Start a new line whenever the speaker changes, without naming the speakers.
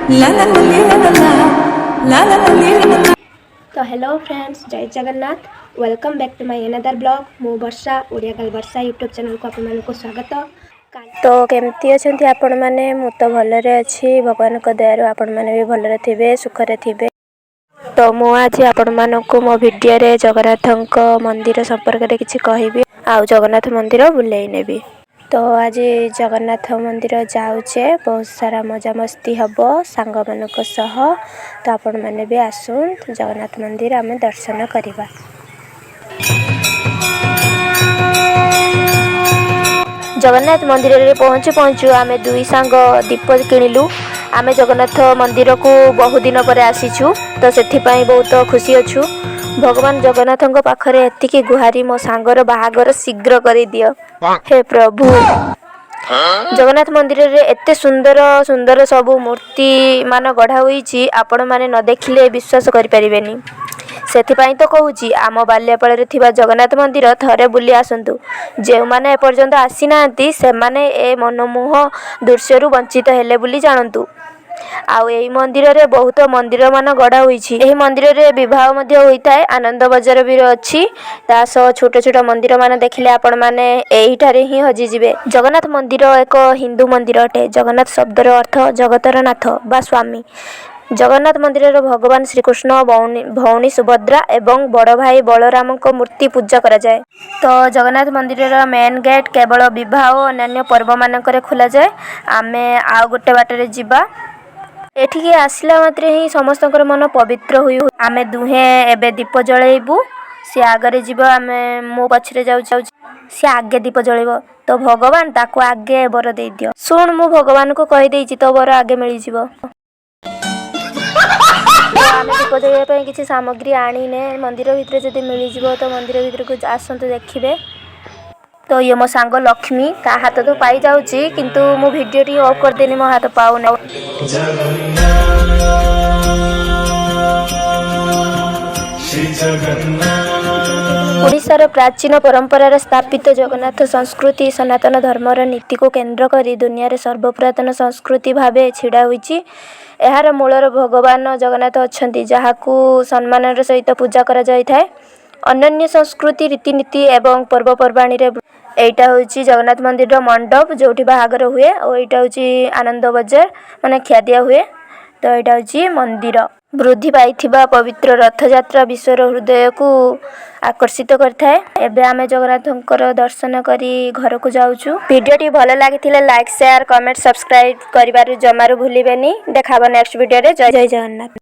La la la li la la la. La la la li la la la.
ତ hello friends, Jay Jagannath. Welcome back to my another vlog. ମୁଁ ବର୍ଷା, Odia girl ବର୍ଷା YouTube ଚ୍ୟାନେଲ୍କୁ ଆପଣମାନଙ୍କୁ ସ୍ୱାଗତ। ତ କେମିତି ଅଛନ୍ତି ଆପଣମାନେ? ମୁଁ ତ ଭଲରେ ଅଛି ଭଗବାନଙ୍କ ଦୟାରୁ। ଆପଣମାନେ ବି ଭଲରେ ଥିବେ, ସୁଖରେ ଥିବେ। ତ ମୁଁ ଆଜି ଆପଣମାନଙ୍କୁ ମୋ ଭିଡ଼ିଓରେ ଜଗନ୍ନାଥଙ୍କ ମନ୍ଦିର ସମ୍ପର୍କରେ କିଛି କହିବି ଆଉ ଜଗନ୍ନାଥ ମନ୍ଦିର ବୁଲେଇ ନେବି। ତ ଆଜି ଜଗନ୍ନାଥ ମନ୍ଦିର ଯାଉଛେ, ବହୁତ ସାରା ମଜାମସ୍ତି ହେବ ସାଙ୍ଗମାନଙ୍କ ସହ। ତ ଆପଣମାନେ ବି ଆସୁନ୍, ଜଗନ୍ନାଥ ମନ୍ଦିର ଆମେ ଦର୍ଶନ କରିବା। ଜଗନ୍ନାଥ ମନ୍ଦିରରେ ପହଞ୍ଚୁ ପହଞ୍ଚୁ ଆମେ ଦୁଇ ସାଙ୍ଗ ଦୀପ କିଣିଲୁ। ଆମେ ଜଗନ୍ନାଥ ମନ୍ଦିରକୁ ବହୁ ଦିନ ପରେ ଆସିଛୁ, ତ ସେଥିପାଇଁ ବହୁତ ଖୁସି ଅଛୁ। ଭଗବାନ ଜଗନ୍ନାଥଙ୍କ ପାଖରେ ଏତିକି ଗୁହାରି, ମୋ ସାଙ୍ଗର ବାହାଘର ଶୀଘ୍ର କରିଦିଅ ହେ ପ୍ରଭୁ। ଜଗନ୍ନାଥ ମନ୍ଦିରରେ ଏତେ ସୁନ୍ଦର ସୁନ୍ଦର ସବୁ ମୂର୍ତ୍ତି ମାନ ଗଢ଼ା ହୋଇଛି, ଆପଣମାନେ ନ ଦେଖିଲେ ବିଶ୍ୱାସ କରିପାରିବେନି। ସେଥିପାଇଁ ତ କହୁଛି, ଆମ ବାଲିଆପାଳରେ ଥିବା ଜଗନ୍ନାଥ ମନ୍ଦିର ଥରେ ବୁଲି ଆସନ୍ତୁ। ଯେଉଁମାନେ ଏପର୍ଯ୍ୟନ୍ତ ଆସିନାହାନ୍ତି, ସେମାନେ ଏ ମନମୋହ ଦୃଶ୍ୟରୁ ବଞ୍ଚିତ ହେଲେ ବୋଲି ଜାଣନ୍ତୁ। ଆଉ ଏହି ମନ୍ଦିରରେ ବହୁତ ମନ୍ଦିରମାନ ଗଢ଼ା ହୋଇଛି। ଏହି ମନ୍ଦିରରେ ବିବାହ ମଧ୍ୟ ହୋଇଥାଏ। ଆନନ୍ଦ ବଜାର ବି ଅଛି। ତା ସହ ଛୋଟ ଛୋଟ ମନ୍ଦିରମାନ ଦେଖିଲେ ଆପଣମାନେ ଏହିଠାରେ ହିଁ ହଜିଯିବେ। ଜଗନ୍ନାଥ ମନ୍ଦିର ଏକ ହିନ୍ଦୁ ମନ୍ଦିର ଅଟେ। ଜଗନ୍ନାଥ ଶବ୍ଦର ଅର୍ଥ ଜଗତର ନାଥ ବା ସ୍ୱାମୀ। ଜଗନ୍ନାଥ ମନ୍ଦିରର ଭଗବାନ ଶ୍ରୀକୃଷ୍ଣ, ଭଉଣୀ ସୁଭଦ୍ରା ଏବଂ ବଡ଼ ଭାଇ ବଳରାମଙ୍କ ମୂର୍ତ୍ତି ପୂଜା କରାଯାଏ। ତ ଜଗନ୍ନାଥ ମନ୍ଦିରର ମେନ୍ ଗେଟ୍ କେବଳ ବିବାହ ଓ ଅନ୍ୟାନ୍ୟ ପର୍ବମାନଙ୍କରେ ଖୋଲାଯାଏ। ଆମେ ଆଉ ଗୋଟେ ବାଟରେ ଯିବା। ଏଠିକି ଆସିଲା ମାତ୍ରେ ହିଁ ସମସ୍ତଙ୍କର ମନ ପବିତ୍ର ହୋଇ। ଆମେ ଦୁହେଁ ଏବେ ଦୀପ ଜଳେଇବୁ। ସିଏ ଆଗରେ ଯିବ, ଆମେ ମୋ ପଛରେ ଯାଉଛି। ସିଏ ଆଗେ ଦୀପ ଜଳେଇବ, ତ ଭଗବାନ ତାକୁ ଆଗେ ବର ଦେଇଦିଅ। ଶୁଣ, ମୁଁ ଭଗବାନଙ୍କୁ କହିଦେଇଛି, ତୋ ବର ଆଗେ ମିଳିଯିବ। ତ ଆମେ ଦୀପ ଜଳେଇବା ପାଇଁ କିଛି ସାମଗ୍ରୀ ଆଣିନେ। ମନ୍ଦିର ଭିତରେ ଯଦି ମିଳିଯିବ, ତ ମନ୍ଦିର ଭିତରକୁ ଆସନ୍ତୁ, ଦେଖିବେ। ତ ଇଏ ମୋ ସାଙ୍ଗ ଲକ୍ଷ୍ମୀ। ତା ହାତ ତ ପାଇଯାଉଛି, କିନ୍ତୁ ମୁଁ ଭିଡ଼ିଓ ଟିକେ ଅଫ୍ କରିଦେନି, ମୋ ହାତ ପାଉନି।
ଶ୍ରୀ ଜଗନ୍ନାଥ।
ଓଡ଼ିଶାର ପ୍ରାଚୀନ ପରମ୍ପରାରେ ସ୍ଥାପିତ ଜଗନ୍ନାଥ ସଂସ୍କୃତି ସନାତନ ଧର୍ମର ନୀତିକୁ କେନ୍ଦ୍ର କରି ଦୁନିଆରେ ସର୍ବପୁରାତନ ସଂସ୍କୃତି ଭାବେ ଛିଡ଼ା ହୋଇଛି। ଏହାର ମୂଳରେ ଭଗବାନ ଜଗନ୍ନାଥ ଅଛନ୍ତି, ଯାହାକୁ ସମ୍ମାନର ସହିତ ପୂଜା କରାଯାଇଥାଏ ଅନନ୍ୟ ସଂସ୍କୃତି, ରୀତିନୀତି ଏବଂ ପର୍ବପର୍ବାଣୀରେ। ଏଇଟା ହେଉଛି ଜଗନ୍ନାଥ ମନ୍ଦିରର ମଣ୍ଡପ, ଯୋଉଠି ବାହାଘର ହୁଏ, ଆଉ ଏଇଟା ହେଉଛି ଆନନ୍ଦ ବଜାର, ମାନେ ଖିଆଦିଆ ହୁଏ। ତ ଏଇଟା ହେଉଛି ମନ୍ଦିର। ବୃଦ୍ଧି ପାଇଥିବା ପବିତ୍ର ରଥଯାତ୍ରା ବିଶ୍ୱର ହୃଦୟକୁ ଆକର୍ଷିତ କରିଥାଏ। ଏବେ ଆମେ ଜଗନ୍ନାଥଙ୍କର ଦର୍ଶନ କରି ଘରକୁ ଯାଉଛୁ। ଭିଡ଼ିଓଟି ଭଲ ଲାଗିଥିଲେ ଲାଇକ୍, ସେୟାର, କମେଣ୍ଟ, ସବସ୍କ୍ରାଇବ୍ କରିବାରୁ ଜମାରୁ ଭୁଲିବେନି। ଦେଖା ହବ ନେକ୍ସଟ ଭିଡ଼ିଓରେ। ଜୟ ଜୟ ଜଗନ୍ନାଥ।